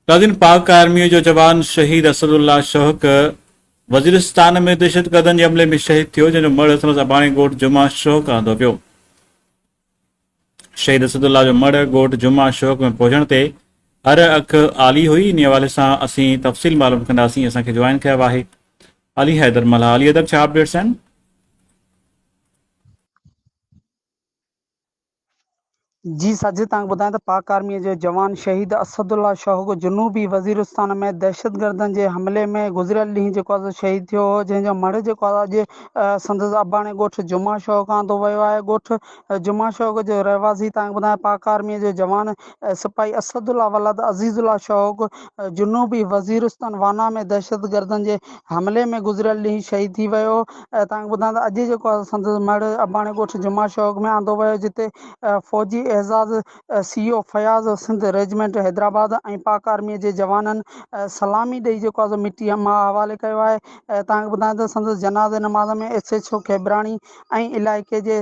ناظرين پاڪ آرميء جو جوان شهيد اسد الله شوق وزيرستان ۾ دهشتگردن جي حملي ۾ شهيد ٿيو جنهن جو مڙهه سندس اباڻي ڳوٺ جمعه شوق آندو ويو. شهيد اسد الله جو مڙهه ڳوٺ جمعه شوق ۾ پهچڻ تي هر اک آلي هئي انهي حوالي سان اسين تفصيل معلوم ڪنداسين اسان کي جوائن ڪيو آهي علي حيدر ملاح علي حيدر ڇا اپڊيٽس آهن؟ جي ساجد توهان کي ٻڌايان ته پاڪ آرمي جو جوان شهيد اسد الله شهوڪ جنوبي وزيرستان ۾ دهشتگردن جي حملي ۾ گذريل ڏينهن جيڪو آهي سو شهيد ٿيو هو جنهن جو مڙهه جيڪو آهي اڄ سندس اباڻي ڳوٺ جمعه شهوڪ آندو ويو آهي ڳوٺ جمعه شهوڪ جو رهواسي توهان کي ٻڌايان پاڪ آرمي جو جوان سپاهي اسد الله ولد عزيز الله شهوڪ جنوبي وزيرستان وانا ۾ دهشتگردن جي حملي ۾ گذريل ڏينهن شهيد ٿي ويو هو توهان کي ٻڌايان ته اڄ جيڪو آهي سندس مڙهه اباڻي ڳوٺ جمعه شوق ۾ آندو ويو جتي فوجي اعزاز C O Fayaz Sindh regiment Hyderabad ۽ Pak army جي جوانن سلامي ڏئي جيڪو آهي سو مٽيء ماء حوالي ڪيو آهي توهان کي ٻڌايان ته سندس جنازي نماز ۾ ايس ايڇ او کيبراڻي ۽ علائقي جي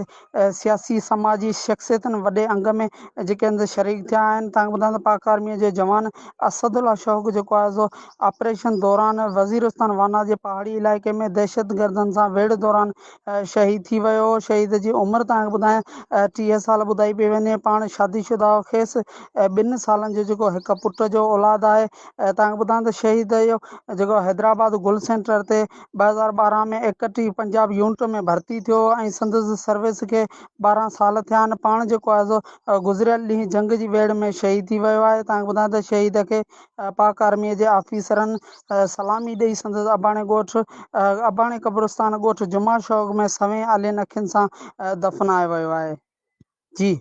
سياسي سماجي شخصيتن وڏي انگ ۾ جيڪي اندر شريڪ ٿيا آهن توهان کي ٻڌايان ته پاڪ آرمي جو جوان اسد الله شوق جيڪو آهي سو آپريشن دوران وزيرستان وانا جي پهاڙي علائقي ۾ دهشتگردن سان ويڙهه دوران شهيد ٿي ويو هو شهيد جي عمر توهان کي ٻڌايان 30 سال ٻڌائي پئي وڃي پاڻ شادي شده هو کيس ٻن سالن جو جيڪو هڪ پٽ جو اولاد آهي توهان کي ٻڌايان ته شهيد جو جيڪو حيدرآباد گل سينٽر تي 2012 ۾ ايڪٽيو پنجاب يونٽ ۾ ڀرتي ٿيو ۽ سندس سروس کي 12 سال ٿيا آهن پاڻ جيڪو آهي سو گذريل ڏينهن جنگ جي ويڙهه ۾ شهيد ٿي ويو آهي توهان کي ٻڌايان ته شهيد کي پاڪ آرمي جي آفيسرن سلامي ڏئي سندس اباڻي ڳوٺ اباڻي قبرستان ڳوٺ جمعه شوق ۾ سوين آلين اکين سان دفنايو ويو آهي جي.